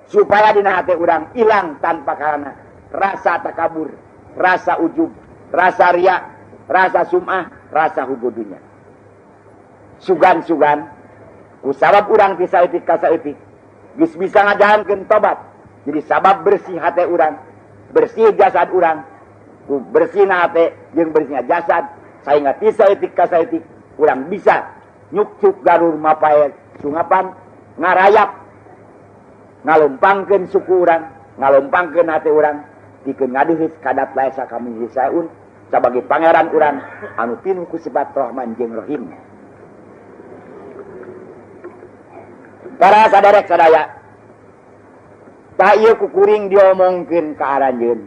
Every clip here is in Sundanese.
Supaya dina hate urang ilang tanpa karana rasa takabur, rasa ujub, rasa riya, rasa sum'ah, rasa hubbu dunya. Sugan-sugan ku sabab urang ti saeutik ka saeutik geus bisa ngajalankeun tobat. Jadi sabab bersih hate urang, bersih jasad urang, ku bersihna hate jeung bersihna jasad sehingga ti saeutik ka saeutik urang bisa nyukcuk garur mapae sungapan ngarayap ngalumpangkeun suku urang, ngalumpangkeun hate urang pikeun ngaduhis kadat laesa kami hisaun sebagai pangeran urang anu pinuh ku sifat Rahman jeung Rahim. Para saderek sadaya, tah ieu ku kuring diomongkeun ka aranjeun.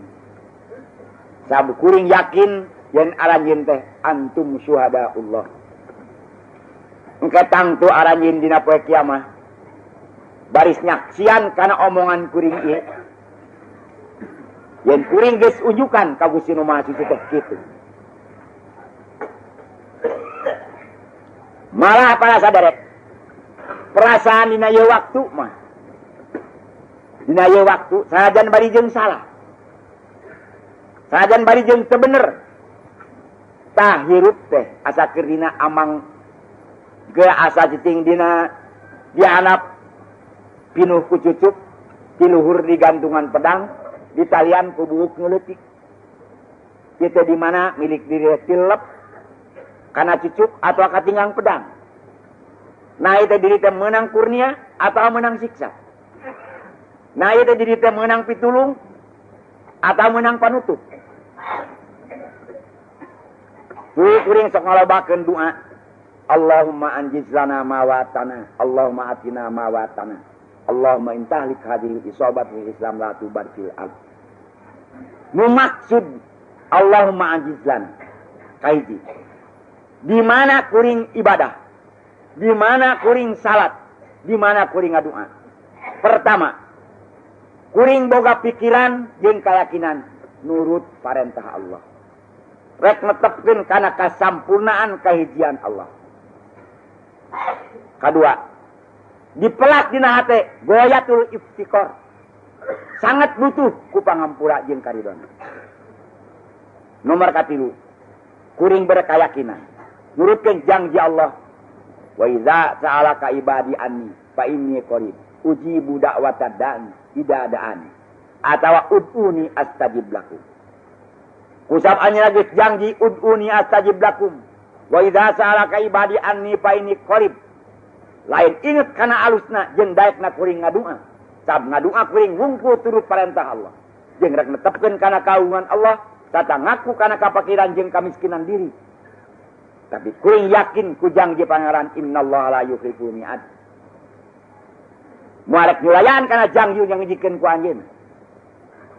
Sabab kuring yakin yen aranjeun teh antum syuhadaullah. Engke tangtu aranjeun dina poe kiamah baris nyaksian kana omongan kuring ieu. Yen kuring geus unjukan ka Gusti Nu Maha Suci teh kitu. Malah para saderek, perasaan dina ieu waktu mah, dina ieu waktu sanajan bari jeung salah, sanajan bari jeung teu bener, tah hirup teh asa keur dina amang ge asa cicing dina dihanap pinuh ku cucuk, ti luhur digantungan pedang, ditalian ku buuk nu leutik. Kitu di mana milik diri tilep kana cucuk atau katinggang pedang. Nah itu diri teh meunang kurnia atau meunang siksa. Nah itu diri teh meunang pitulung atau meunang panutup. Kuring kuring sok ngalobakeun doa. Allahumma anjiz lana ma wa'adtana, Allahumma atina ma wa'adtana, Allahumma in tahlik hadhihi isabat fil Islam la tubar fil ard. Nu maksud Allahumma anjiz lana kahiji, di mana kuring ibadah, di mana kuring salat, di mana kuring ngadoa. Pertama, kuring boga pikiran jeung keyakinan nurut parentah Allah. Rek netepkeun kana kasampurnaan kahijian Allah. Kadua, dipelak dina hate goyatul iftikor. Sangat butuh ku pangampura jeung karidona. Nomor katilu, kuring berkeyakinan nurutkeun janji Allah. Wa idza sa'alaka ibadi anni fa inni qarib ujibu da'watad da'i idza da'ani atawa ud'uni astajib lakum. Kusab anjeunna geus janji ud'uni astajib lakum. Wa idza sa'alaka ibadi anni fa inni qarib. Lain inget kana alusna jeung daekna kuring ngadua. Sab ngadua kuring wungkul turut perintah Allah. Jeung rek netepkeun kana kaungan Allah sarta ngaku kana kapakiran jeung kamiskinan diri. Tapi kuring yakin ku janji Pangeran innallaha la yukhliful mi'ad. Moal rek nyulayan kana janji yang ngijikeun ku anjeunna.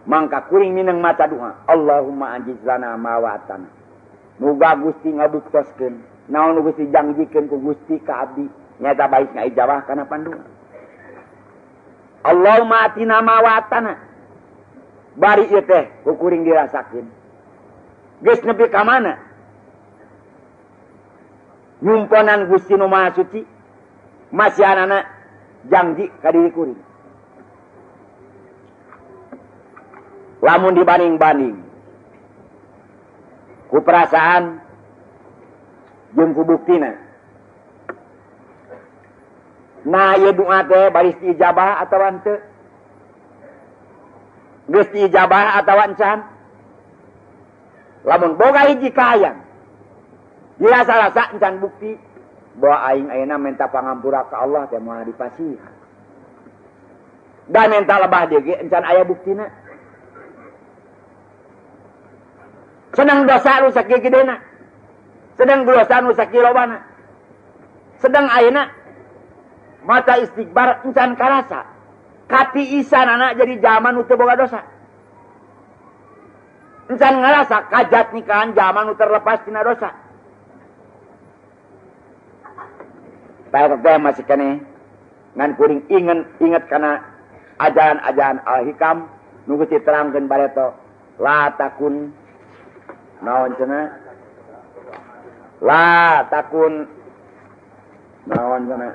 Mangka kuring mineng maca doa, Allahumma anjiz lana ma wa'adtana. Muga Gusti ngabuktoskeun naon nu Gusti jangjikeun ku Gusti ka abdi nyaeta baik ngaijabah kana pandua. Allahumma atina ma wa'adtana. Bari ieu teh ku kuring dirasakeun. Geus nepi ka mana? Nyumponan Gusti Nu Maha Suci masihanana janji ka diri kuring. Lamun dibanding-banding ku perasaan jeung ku buktina. Nah ieu doa teh baris diijabah atawa henteu? Geus diijabah atawa encan? Lamun boga hiji kahayang dirasa-rasa encan bukti bahwa aing ayeuna minta pangampura ka Allah teh moal dipasihan. Da minta lebah deui ge encan aya buktina. Senang dosa nu sakieu gedena. Sedang dosa nu sakieu lobana. Sedang ayeuna mata istighfar encan karasa. Katiisanana jadi jalma nu teu boga dosa. Encan ngarasa kajat nikahan jalma nu terlepas tina dosa. Tah teh masih keneh ngan kuring inget kana ajaran-ajaran Al-Hikam nu geus diterangkeun bareto la takun naon cenah la takun Naon sana?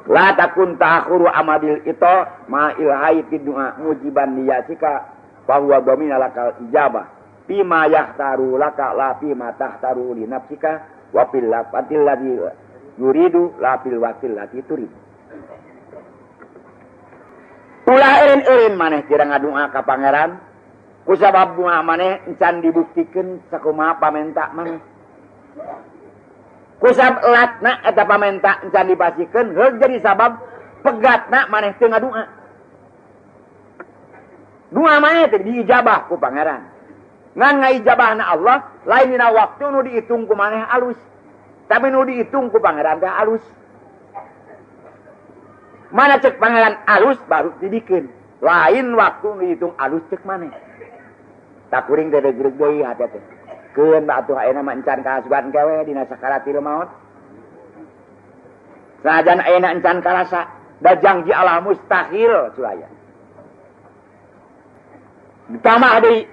La takun ta'khuru amadil ito ma ilhai fi du'a mujiban liyasika fa huwa dhamina lakal ijabah bima yahtaru laka la bima tahtaru li nafsika wa fil laqatil ladzi yuridu la fil waqtil ladzi turid. Ulah eureun-eureun maneh tira ngadua ka pangeran kusabab doa maneh encan dibuktikeun sakumaha pamenta maneh. Kusab latna eta pamenta encan dipasikeun heug jadi sabab pegatna maneh teu ngadua. Doa maneh teh diijabah ku pangeran. Ngan ngaijabahna Allah lain dina waktu nu dihitung ku maneh alus. Tapi nu dihitung ku pangeran teh alus. Mana cek pangeran alus baru dibikeun. Lain waktu nu dihitung alus cek maneh. Tak kuring teh degreg deui hate teh. Keun atuh ayeuna mah encan kaasuban kewe dina sakaratil maut. Sanajan ayeuna encan karasa, da jangji Allah mustahil sulaya. Ditambah deui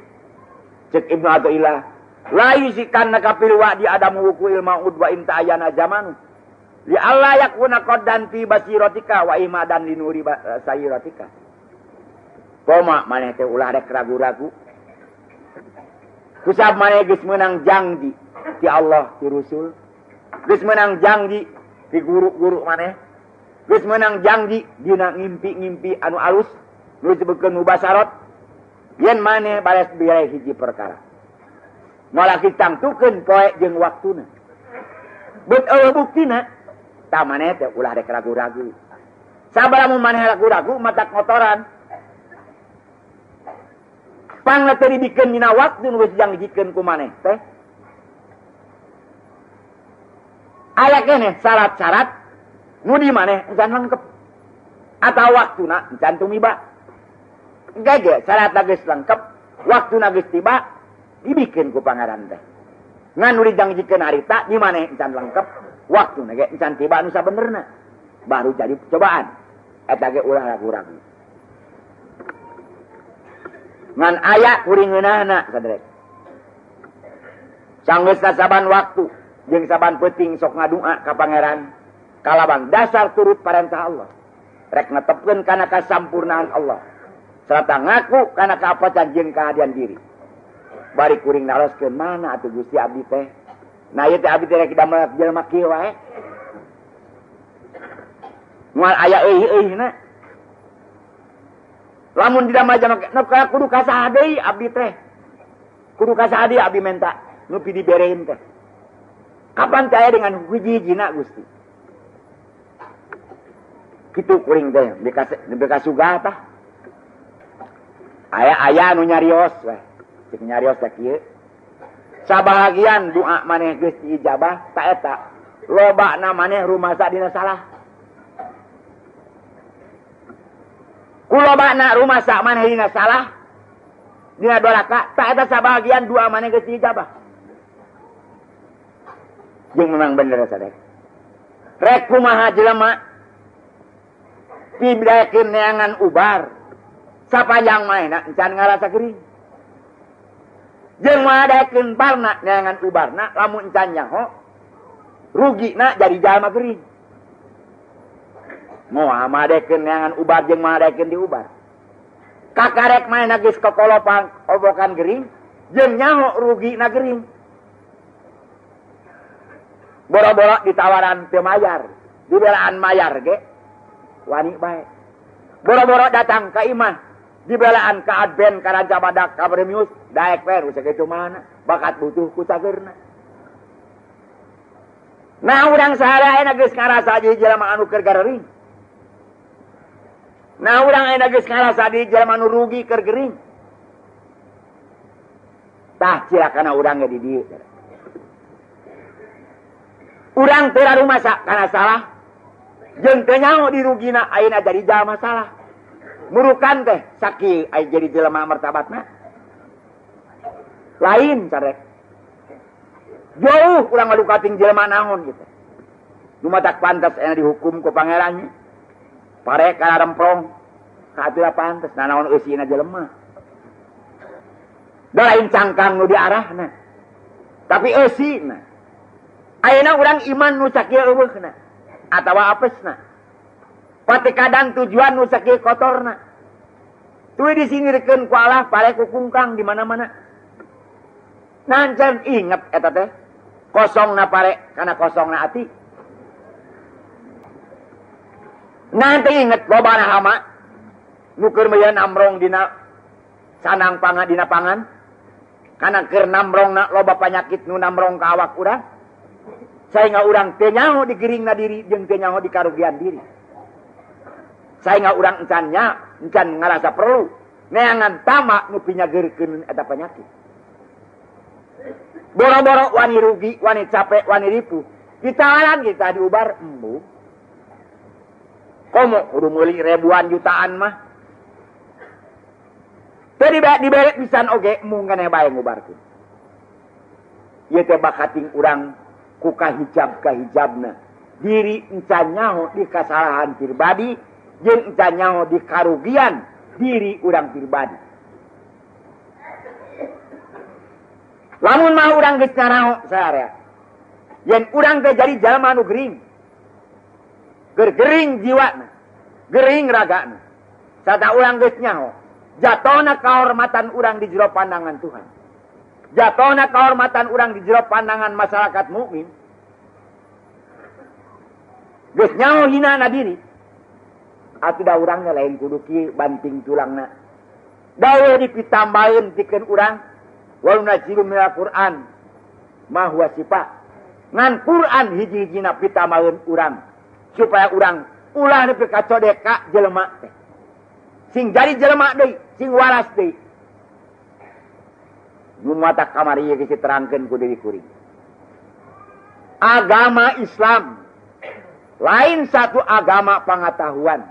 cek Ibnu Athaillah, la yusikan nakapil wa di adamu wukuil maud wa inta ayana zamanu. Li alla yakuna qaddan fi basiratika wa imadan li nuri sayiratika. Koma maneh teh ulah rek ragu-ragu. Kusab maneh geus meunang jangji ti Allah ti Rasul. Geus meunang jangji ti guru-guru maneh. Geus meunang jangji dina ngimpi-ngimpi anu alus nu disebutkeun mubasarot. Yen maneh bares bere hiji perkara. Moal ditangtukeun poe jeung waktuna. Beut eueuh buktina, tah maneh teh ulah rek ragu-ragu. Sabaraha maneh ragu-ragu matak kotoran. Pangna teh dibikeun dina waktu nu geus dijangjikeun ku maneh teh. Aya keneh syarat-syarat nu di maneh encan lengkep atawa waktuna encan tumiba. Gege syaratna geus lengkep, waktuna geus tiba, dibikeun ku pangeran teh. Ngan nu dijangjikeun harita di maneh encan lengkep, waktuna ge encan tiba nu sabenerna. Baru jadi cobaan. Eta ge ulah ragu-ragu. Ngan aya kuring ngeunahna saderek. Sanggeusna saban waktu jeung saban peuting sok ngadua ka pangeran kalawan dasar turut parentah Allah. Rek netepkeun kana kasampurnaan Allah. Serta ngaku kana kaapatan jeung kahadian diri. Bari kuring naroskeun mana atuh Gusti abdi teh. Nah ieu teh abdi teh rek damel jelema kieu wae. Moal aya euy-euyna. Lamun didamel jelema nu kudu kasaha deui abdi teh. Kudu kasaha deui abdi menta nu pi diberein teh. Kapan teh aya dengan hiji-hijina Gusti. Kitu kuring teh dikasuga tah. Aya-aya nu nyarios weh. Cek nyarios teh kieu. Sabahagian doa maneh geus diijabah ta eta. Lobana maneh rumasa dina salah. Ku lobana rumasa maneh dina salah dina doraka ta eta sabahagian doa maneh geus diijabah. Jeung memang bener sadek. Rek kumaha jelema pidakeun neangan ubar sapanjang manehna encan ngarasa gering. Jeung madakeun barna neangan ubarna lamun encan nyaho rugina jadi jalma gering. Moal madakeun neangan ubar jeung madakeun diubar. Kakarek manehna geus kokolopang obokan gering jeung nyaho rugina gering. Boro-boro ditawaran teu mayar, dibelaan mayar ge wani bae. Boro-boro datang ka imah, dibelaan ka Advent, ka Raja Badak, ka Premius, daek we nu sakitu mana, bakat butuh ku cageurna. Nah urang sahara ayeuna geus ngarasa jadi jelema anu keur garering. Nah urang ayeuna geus ngarasa jadi jelema anu rugi keur gering. Tah cilakana urang ge di dieu. Urang teu rumasa kana salah, jeung teu nyaho dirugina ayeuna jadi jalma salah. Murukan teh sakieu aya jadi jelema martabatna. Lain carek. Jauh urang ngadukating jelema naon gitu. Nu matak pantas aya dihukum ku pangerannya. Pare kana remprong. Kaatulah pantas nanaon eusina jelema. Da lain cangkang nu diarahna. Tapi eusina. Ayeuna urang iman nu sakieu euweuhna atawa apesna. Patekadan tujuan nu sakieu kotorna. Tuluy disindirkeun ku Allah pare ku kungkang di mana-mana. Nancan inget eta teh kosongna pare kana kosongna ati. Nanti inget lobana hama nu keur meuyeun namrong dina sanang pangan dina pangan kana keur namrongna loba panyakit nu namrong ka awak urang sehingga urang teu nyaho di geringna diri jeung teu nyaho di karugian diri. Sehingga urang encan nya encan ngarasa perlu neangan tama nu pinyageurkeun eta penyakit. Boro-boro wani rugi, wani capek, wani ripuh. Ditahan kita diubar embung. Komo kudu meuli ribuan jutaan mah. Teu dibere pisan oge embung keneh bae ngubarkeun. Ieu teh bakating urang ku kahijab-kahijabna. Diri encan nyaho di kasalahan pribadi jeung encan nyaho di karugian diri urang pribadi. Lamun mah urang geus nyaraho saarea. Yen urang teh jadi jalma nu gering. Gering jiwana, gering ragana. Sarta urang geus nyaho, jatona kahormatan urang di jero pandangan Tuhan. Jatona kahormatan urang di jero pandangan masyarakat mukmin. Geus nyaho hinana diri. Atuh da urang nya lain kudu kieu banting tulangna. Dawe dipitambaheun pikeun urang wa nunazzilu minal Qur'an ma huwa sifat. Ngan Qur'an hiji-hijina pitambaheun urang supaya urang ulah nepi ka codeka jelema teh. Sing jadi jelema deui, sing waras deui. Nu mata kamari ieu geus diterangkeun ku deui kuring. Agama Islam lain satu agama pengetahuan,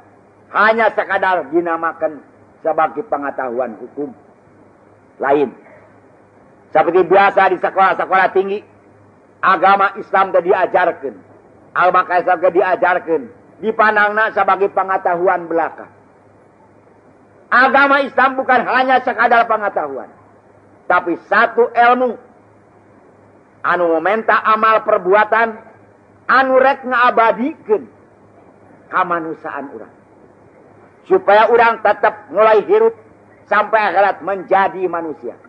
hanya sekadar dinamakan sebagai pengetahuan hukum. Lain. Seperti biasa di sekolah-sekolah tinggi, agama Islam teh diajarkeun, agama Islam teh diajarkeun, dipandangna sebagai pengetahuan belaka. Agama Islam bukan hanya sekadar pengetahuan, tapi satu ilmu anu mementa amal perbuatan anu rek ngaabadikeun kamanusiaan urang. Supaya urang tetap mulai hirup sampai akhirat menjadi manusia.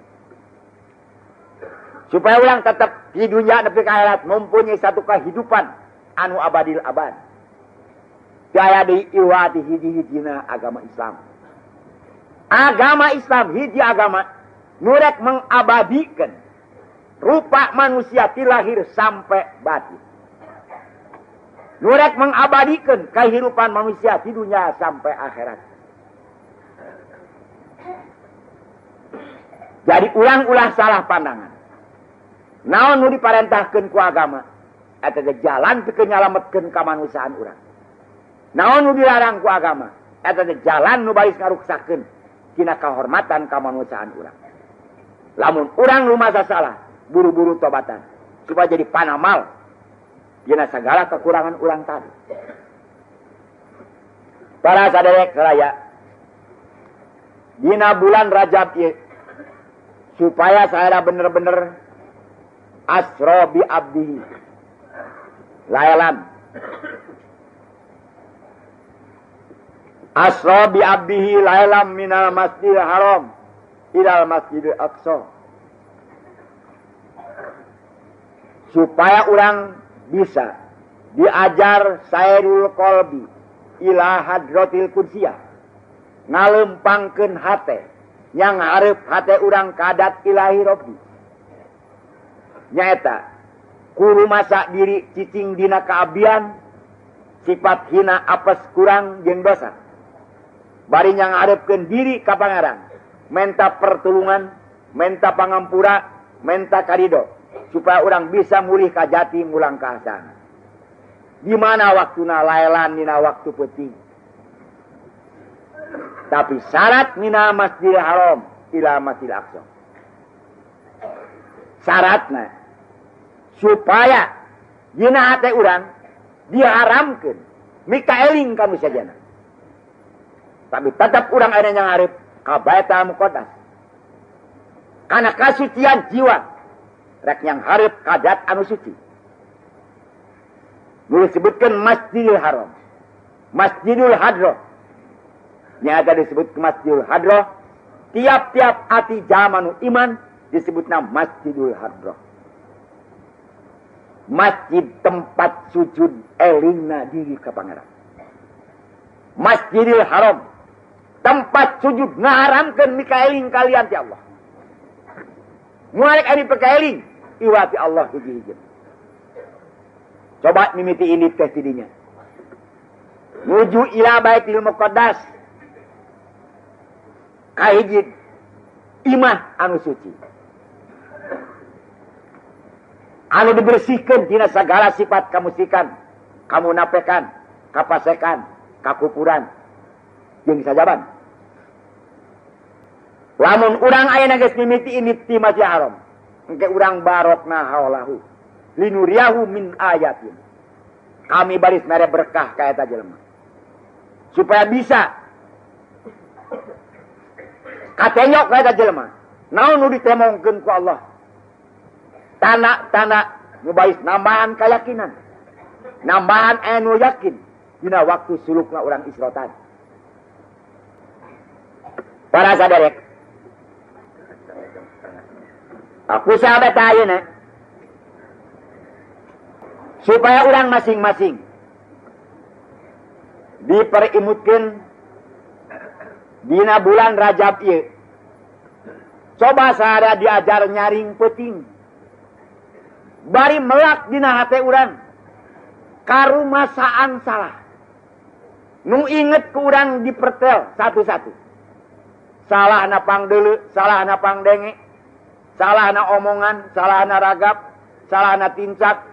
Supaya urang tetap di dunia nepi ka akhirat mempunyai satu kehidupan anu abadil abad. Daya diiwati hiji-hijina agama Islam. Agama Islam hiji agama nurek mengabadikan rupa manusia ti lahir sampai batin. Nurek mengabadikan kehidupan manusia di dunia sampai akhirat. Jadi ulang-ulah salah pandangan. Naon nu diparentahkeun ku agama? Eta teh jalan pikeun nyalametkeun kamanusiaan urang. Naon nu dilarang ku agama? Eta teh jalan nu baris ngaruksakeun tina kahormatan kamanusiaan urang. Lamun urang rumasa salah, buru-buru tobatan supaya jadi panamal dina segala kekurangan urang tadi. Para saderek raya, dina bulan Rajab ieu supaya saya bener-bener asra bi abdihi lailan. Asra bi abdihi lailan minal masjidil haram ilal masjidil aqsa. Supaya orang bisa diajar sairul qalbi ila hadratil qudsiyah, ngalempangkeun hate yang hareup hate urang kadat ilahi rabbi. Nyaeta kudu masa diri cicing dina kaabdian sifat hina apes kurang jeung dosa. Bari nyangharepkeun diri ka Pangeran, menta pertulungan, menta pangampura, menta karido supaya urang bisa mulih ka jati mulang ka asana. Di mana waktuna laelan dina waktu peuting. Tapi syarat mina Masjidil Haram ila Masjidil Aqsa. Syaratna supaya dina hate urang diharamkeun mikaeling ka nu sajana. Tapi tetap urang aya nyangarep ka Baitul Muqaddas. Kana kasucian jiwa rek nyanghareup ka dat anu suci. Nu disebutkeun Masjidil Haram. Masjidul Hadroh. Nyata disebut Masjidul Hadroh. Tiap-tiap ati jalma nu iman disebutna Masjidul Hadroh. Masjid tempat sujud elingna diri ka Pangeran. Masjidil Haram tempat sujud ngaharamkeun mikaeling kalian ti Allah. Muarek anu pekaeling iwati Allah hiji-hiji. Coba mimiti ini teh tidinya. Nuju ila Baitul Muqaddas. Kahiji imah anu suci. Anu dibersihkan tina segala sifat kamusikan, kamunapekan, kapasekan, kakupuran, jeung sajaban. Lamun urang ayeuna geus mimiti ini ti Masjid Haram, engke urang barokna haulahu linuriyahu min ayatin. Kami baris mere berkah ka eta jelema. Supaya bisa katenyok ka eta jelema. Naon nu ditemongkeun ku Allah? Tanda-tanda nu baris nambahan keyakinan. Nambahan anu yakin dina waktu sulukna urang Isra tadi. Para saderek, aku sahabat ayeuna supaya urang masing-masing diperimutkeun dina bulan Rajab ieu. Coba sahara diajar nyaring peuting. Bari melak dina hate urang karumasaan salah. Nu inget ku urang dipertel satu-satu. Salahna pangdeuleu, salahna pangdenge, salahna omongan, salahna ragap, salahna tincak,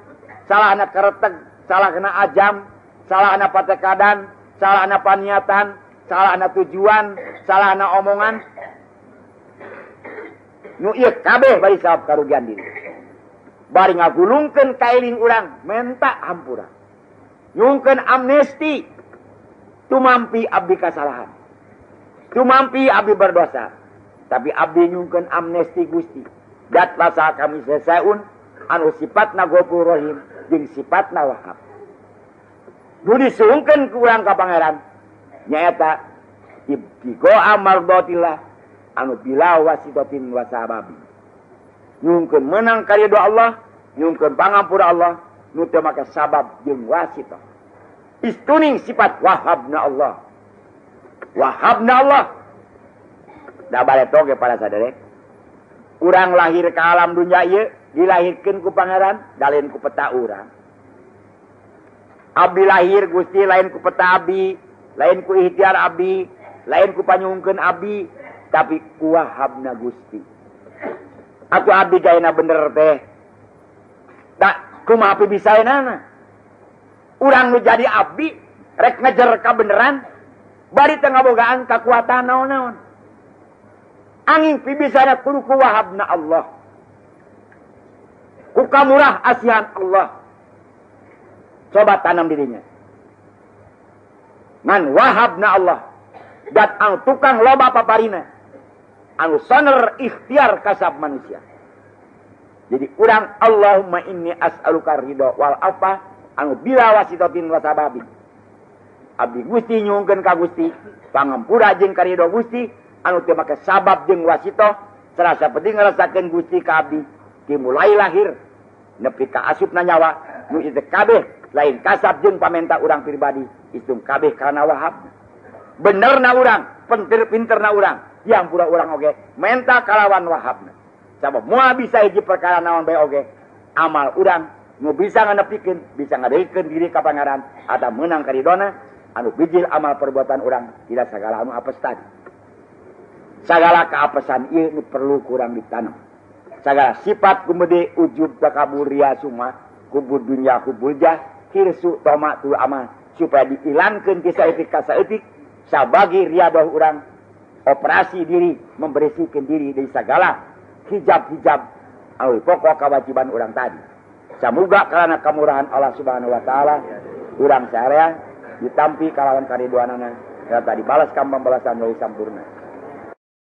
salahna kereteg, salahna ajam, salahna patekadan, salahna paniatan, salahna tujuan, salahna omongan. Nu ieu kabeh bari sabab karugian diri. Bari ngagulungkeun kailing urang menta hampura. Nyungkeun amnesti tumampi abdi kasalahan. Tumampi abdi berdosa. Tapi abdi nyungkeun amnesti Gusti. Dat lasa kami sesaun anu sifatna Ghafur Rahim jeung sifatna Wahhab. Nu disungkeun ku urang ka Pangeran nyaeta ibtigoa mardotillah anu bila wasitatin wasababi. Nyungkeun menang karidho Allah, nyungkeun pangampura Allah, nu teu make sabab jeung wasitah. Istuning sifat Wahhabna Allah. Wahhabna Allah. Da bareto ge para saderek. Urang lahir ka alam dunya ieu dilahirkeun ku Pangeran, da lain ku peta urang. Abdi lahir Gusti lain ku peta abdi, lain ku ikhtiar abdi, lain ku panyungkeun abdi, tapi ku Wahhabna Gusti. Atuh abdi gaena bener teh. Da kumaha pibisaeunana? Urang nu jadi abdi rek ngejer kabeneran bari teu ngabogaan kakuatan naon-naon. Angin pibisana kudu ku Wahhabna Allah. Ku kamurah asihan Allah. Coba tanam dirinya. Ngan Wahhabna Allah. Dat anu tukang loba paparina. Anu soner ikhtiar kasab manusia. Jadi urang Allahumma inni as'aluka ridho wal afa anu bila wasitatin wasababi. Abdi Gusti nyungkeun ka Gusti pangampura jeung karidho Gusti anu teu make sabab jeung wasitoh serasa penting ngerasakeun Gusti ka abdi dimulai lahir nepi ka asupna nyawa nu ieu kabeh lain kasab jeung pamenta urang pribadi istung kabeh karena Wahhab. Benerna urang, pinter-pinterna urang, yang pura urang oge menta kalawan Wahhabna. Sabab moal bisa hiji perkara naon bae oge amal urang nu bisa nganepikeun, bisa ngadeikeun diri ka Pangeran atawa meunang karidona anu bijil amal perbuatan urang tidak segala anu apes tadi. Segala keapesan ieu nu perlu kurang ditanam. Segala sifat kumede ujub takabur ria sumah kubur dunya kubur jah hirsu toma tu amal supaya dihilangkeun ti saeutik ka saeutik sabagi riadoh urang operasi diri membersihkan diri dari segala hijab-hijab anu pokok kewajiban urang tadi. Samuga karena kemurahan Allah Subhanahu wa taala urang sarea ditampi kalawan kariduanana serta dibalas ka pembalasan nu sampurna.